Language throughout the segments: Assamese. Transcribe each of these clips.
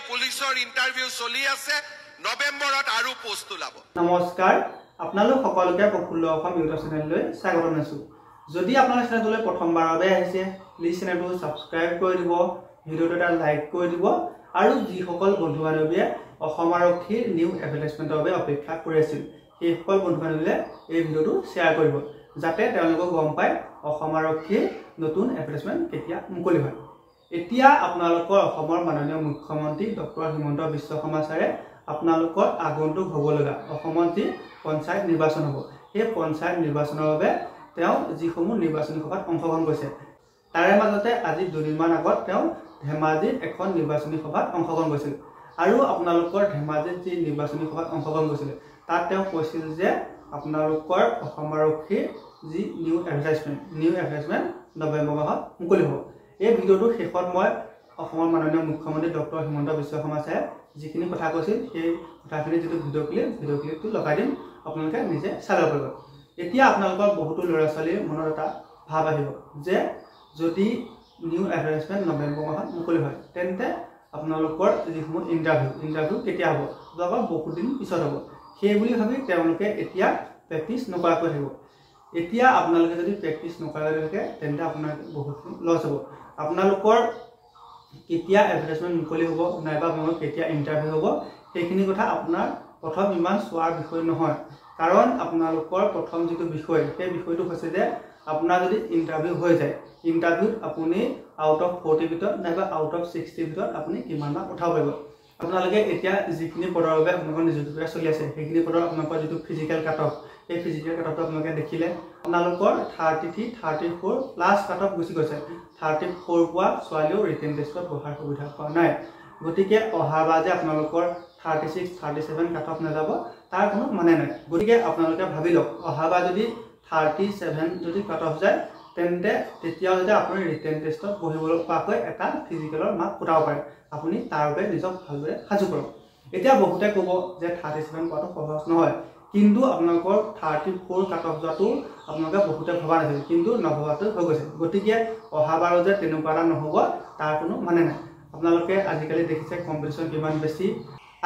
পুলিচৰ ইণ্টাৰভিউ চলি আছে, নৱেম্বৰত আৰু পোষ্ট ওলাব। নমস্কাৰ, আপোনালোক সকলোকে প্ৰফুল্ল অসম ইউটিউব চেনেললৈ স্বাগতম জনাইছোঁ। যদি আপোনালোক চেনেলটোলৈ প্ৰথমবাৰৰ বাবে আহিছে, প্লিজ চেনেলটো ছাবস্ক্ৰাইব কৰি দিব, ভিডিঅ'টো এটা লাইক কৰি দিব আৰু যিসকল বন্ধু বান্ধৱীয়ে অসম আৰক্ষীৰ নিউ এডভাৰটাইজমেণ্টৰ বাবে অপেক্ষা কৰি আছিল, সেইসকল বন্ধু বান্ধৱীয়ে এই ভিডিঅ'টো শ্বেয়াৰ কৰিব, যাতে তেওঁলোকেও গম পায় অসম আৰক্ষীৰ নতুন এডভাৰটাইজমেণ্ট কেতিয়া মুকলি হয়। এতিয়া আপোনালোকৰ অসমৰ মাননীয় মুখ্যমন্ত্ৰী ডক্টৰ হিমন্ত বিশ্ব শৰ্মা ছাৰে আপোনালোকৰ আগন্তুক হ'ব লগা অসমত যি পঞ্চায়ত নিৰ্বাচন হ'ব, সেই পঞ্চায়ত নিৰ্বাচনৰ বাবে তেওঁ যিসমূহ নিৰ্বাচনী সভাত অংশগ্ৰহণ কৰিছে, তাৰে মাজতে আজি দুদিনমান আগত তেওঁ ধেমাজিত এখন নিৰ্বাচনী সভাত অংশগ্ৰহণ কৰিছিল। আৰু আপোনালোকৰ ধেমাজিত যি নিৰ্বাচনী সভাত অংশগ্ৰহণ কৰিছিলে, তাত তেওঁ কৈছিল যে আপোনালোকৰ অসম আৰক্ষীৰ যি নিউ এডভাৰটাইজমেণ্ট নৱেম্বৰ মাহত মুকলি হ'ব। এই ভিডিঅ'টোৰ শেষত মই অসমৰ মাননীয় মুখ্যমন্ত্ৰী ডক্টৰ হিমন্ত বিশ্ব শৰ্মা ছাৰে যিখিনি কথা কৈছিল, সেই কথাখিনি যিটো ভিডিঅ' ক্লিপটো লগাই দিম, আপোনালোকে নিজে চাই ল'ব পাৰিব। এতিয়া আপোনালোকৰ বহুতো ল'ৰা ছোৱালীৰ মনত এটা ভাৱ আহিব যে যদি নিউ এডভাৰটাইজমেণ্ট নৱেম্বৰ মাহত মুকলি হয়, তেন্তে আপোনালোকৰ যিসমূহ ইণ্টাৰভিউ কেতিয়া হ'ব? আপোনালোকৰ বহুত দিন পিছত হ'ব। সেই বুলি ভাবি তেওঁলোকে এতিয়া প্ৰেক্টিচ নকৰাকৈ থাকিব। এতিয়া আপোনালোকে যদি প্ৰেক্টিচ নকৰাকৈ থাকে, তেন্তে আপোনাৰ বহুতখিনি লছ হ'ব। আপোনালোকৰ কেতিয়া এডভাৰটাইজমেণ্ট মুকলি হ'ব নাইবা আপোনালোকৰ কেতিয়া ইণ্টাৰভিউ হ'ব, সেইখিনি কথা আপোনাৰ প্ৰথম ইমান চোৱাৰ বিষয় নহয়। কাৰণ আপোনালোকৰ প্ৰথম যিটো বিষয়, সেই বিষয়টো হৈছে যে আপোনাৰ যদি ইণ্টাৰভিউ হৈ যায়, ইণ্টাৰভিউত আপুনি আউট অফ 40ৰ ভিতৰত নাইবা আউট অফ 60ৰ ভিতৰত আপুনি কিমান মাৰ্ক উঠাব পাৰিব। আপোনালোকে এতিয়া যিখিনি পদৰ বাবে আপোনালোকৰ নিযুক্তি প্ৰক্ৰিয়া চলি আছে, সেইখিনি পদৰ আপোনালোকৰ যিটো ফিজিকেল কাট অফ, সেই ফিজিকেল কাট অফটো আপোনালোকে দেখিলে আপোনালোকৰ 33, 34 প্লাছ কাট অফ গুচি গৈছে। 34 পোৱা ছোৱালীও ৰিটেন টেষ্টত বহাৰ সুবিধা পোৱা নাই। গতিকে অহাবাৰ যে আপোনালোকৰ 36, 37 কাট অফ নাযাব, তাৰ কোনো মানে নাই। গতিকে আপোনালোকে ভাবি লওক, অহাবাৰ যদি 37 যদি কাট অফ যায়, তেন্তে তেতিয়াও যাতে আপুনি ৰিটেন টেষ্টত বহিবলৈ পৰাকৈ এটা ফিজিকেলৰ মাৰ্ক গোটাব পাৰে, আপুনি তাৰ বাবে নিজক ভালদৰে সাজু কৰক। এতিয়া বহুতে ক'ব যে 37 পোৱাটো সহজ নহয়, কিন্তু আপোনালোকৰ 34 কাট অফ যোৱাটো আপোনালোকে বহুতে ভবা নাছিল, কিন্তু নভবাটো হৈ গৈছে। গতিকে অহাবাৰো যে তেনেকুৱা এটা নহ'ব, তাৰ কোনো মানে নাই। আপোনালোকে আজিকালি দেখিছে কম্পিটিশ্যন কিমান বেছি।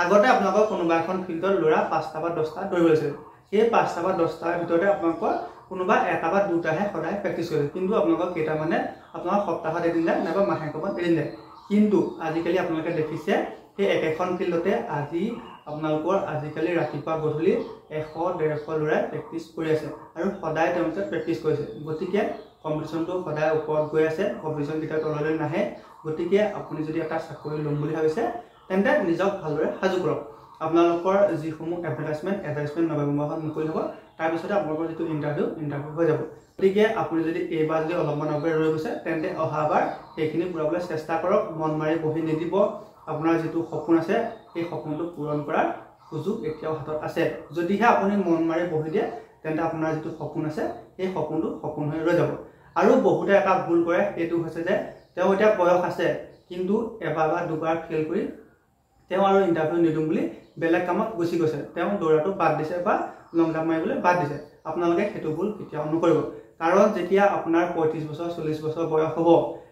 আগতে আপোনালোকৰ কোনোবা এখন ফিল্ডত ল'ৰা 5টা বা 10টা দৌৰিব লৈছিল, সেই 5টা বা 10টাৰ ভিতৰতে আপোনালোকৰ কোনোবা এটা বা দুটাহে সদায় প্ৰেক্টিচ কৰিছিল, কিন্তু আপোনালোকৰ কেইটামানে আপোনালোকৰ সপ্তাহত এদিন যায় নাইবা মাহেকত এদিন যায়। কিন্তু আজিকালি আপোনালোকে দেখিছে সেই একেখন ফিল্ডতে আজি আপোনালোকৰ আজিকালি ৰাতিপুৱা গধূলি 100, 150 ল'ৰাই প্ৰেক্টিচ কৰি আছে আৰু সদায় তেওঁলোকে প্ৰেক্টিচ কৰিছে। গতিকে কম্পিটিশ্যনটো সদায় ওপৰত গৈ আছে, কম্পিটিশ্যন কেতিয়াও তললৈ নাহে। গতিকে আপুনি যদি এটা চাকৰি ল'ম বুলি ভাবিছে, তেন্তে নিজক ভালদৰে সাজু কৰক। আপোনালোকৰ যিসমূহ এডভাৰটাইজমেণ্ট নৱেম্বৰ মাহত মুকলি হ'ব, তাৰপিছতে আপোনালোকৰ যিটো ইণ্টাৰভিউ হৈ যাব। গতিকে আপুনি যদি এইবাৰ যদি অলপমান বাবে ৰৈ গৈছে, তেন্তে অহাবাৰ সেইখিনি পূৰাবলৈ চেষ্টা কৰক। মন মাৰি বহি নিদিব। আপোনাৰ যিটো সপোন আছে, সেই সপোনটো পূৰণ কৰাৰ সুযোগ এতিয়াও হাতত আছে। যদিহে আপুনি মন মাৰি বহি দিয়ে, তেন্তে আপোনাৰ যিটো সপোন আছে, সেই সপোনটো সপোন হৈ ৰৈ যাব। আৰু বহুতে এটা ভুল কৰে, সেইটো হৈছে যে তেওঁ এতিয়া বয়স আছে, কিন্তু এবাৰ বা দুবাৰ ফেইল কৰি তেওঁ আৰু ইণ্টাৰভিউ নিদিওঁ বুলি বেলেগ কামত গুচি গৈছে, তেওঁ দৌৰাটো বাদ দিছে বা লং জাম্প মাৰিবলৈ বাদ দিছে। আপোনালোকে সেইটো ভুল কেতিয়াও নকৰিব। কাৰণ যেতিয়া আপোনাৰ 35 বছৰ, 40 বছৰ বয়স হ'ব,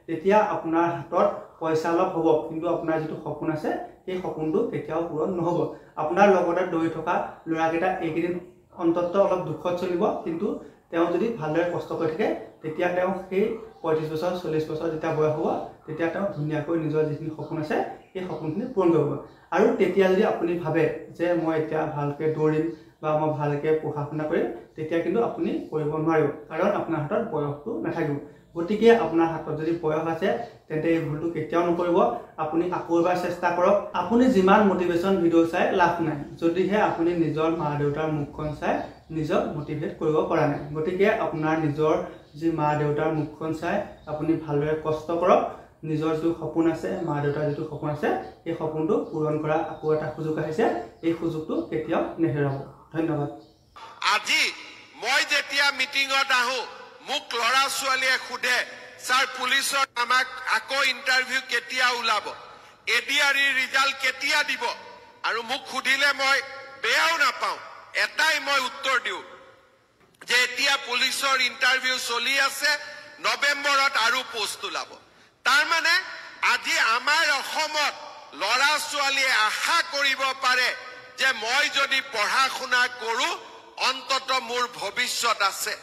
তেতিয়া আপোনাৰ হাতত পইচা অলপ হ'ব, কিন্তু আপোনাৰ যিটো সপোন আছে, সেই সপোনটো কেতিয়াও পূৰণ নহ'ব। আপোনাৰ লগতে দৌৰি থকা ল'ৰাকেইটা এইকেইদিন অন্ততঃ অলপ দুখত চলিব, কিন্তু তেওঁ যদি ভালদৰে কষ্ট কৰি থাকে, তেতিয়া তেওঁ সেই 35 বছৰ, 40 বছৰ যেতিয়া বয়স হ'ব, তেতিয়া তেওঁ ধুনীয়াকৈ নিজৰ যিখিনি সপোন আছে, সেই সপোনখিনি পূৰণ কৰিব। আৰু তেতিয়া যদি আপুনি ভাবে যে মই এতিয়া ভালকৈ দৌৰিম বা মই ভালকৈ পঢ়া শুনা কৰিম, তেতিয়া কিন্তু আপুনি কৰিব নোৱাৰিব, কাৰণ আপোনাৰ হাতত বয়সটো নাথাকিব। গতিকে আপোনাৰ হাতত যদি বয়স আছে, তেন্তে এই ভুলটো কেতিয়াও নকৰিব। আপুনি আকৌ এবাৰ চেষ্টা কৰক। আপুনি যিমান মটিভেশ্যন ভিডিঅ' চাই লাভ নাই, যদিহে আপুনি নিজৰ মা দেউতাৰ মুখখন চাই নিজক মটিভেট কৰিব পৰা নাই। গতিকে আপোনাৰ নিজৰ যি মা দেউতাৰ মুখখন চাই আপুনি ভালদৰে কষ্ট কৰক। নিজৰ যিটো সপোন আছে, মা দেউতাৰ যিটো সপোন আছে, সেই সপোনটো পূৰণ কৰা আকৌ এটা সুযোগ আহিছে। এই সুযোগটো কেতিয়াও নেহেৰুৱাব। ধন্যবাদ। আজি মই যেতিয়া মিটিঙত আহোঁ, মোক ল'ৰা ছোৱালীয়ে সোধে, ছাৰ, পুলিচৰ আমাক আকৌ ইণ্টাৰভিউ কেতিয়া ওলাব, এ ডি আৰ ইৰ ৰিজাল্ট কেতিয়া দিব? আৰু মোক সুধিলে মই বেয়াও নাপাওঁ, এটাই মই উত্তৰ দিওঁ যে এতিয়া পুলিচৰ ইণ্টাৰভিউ চলি আছে, নৱেম্বৰত আৰু পোষ্ট ওলাব। তাৰমানে আজি আমাৰ অসমত ল'ৰা ছোৱালীয়ে আশা কৰিব পাৰে যে মই যদি পঢ়া শুনা কৰোঁ, অন্তত মোৰ ভৱিষ্যত আছে।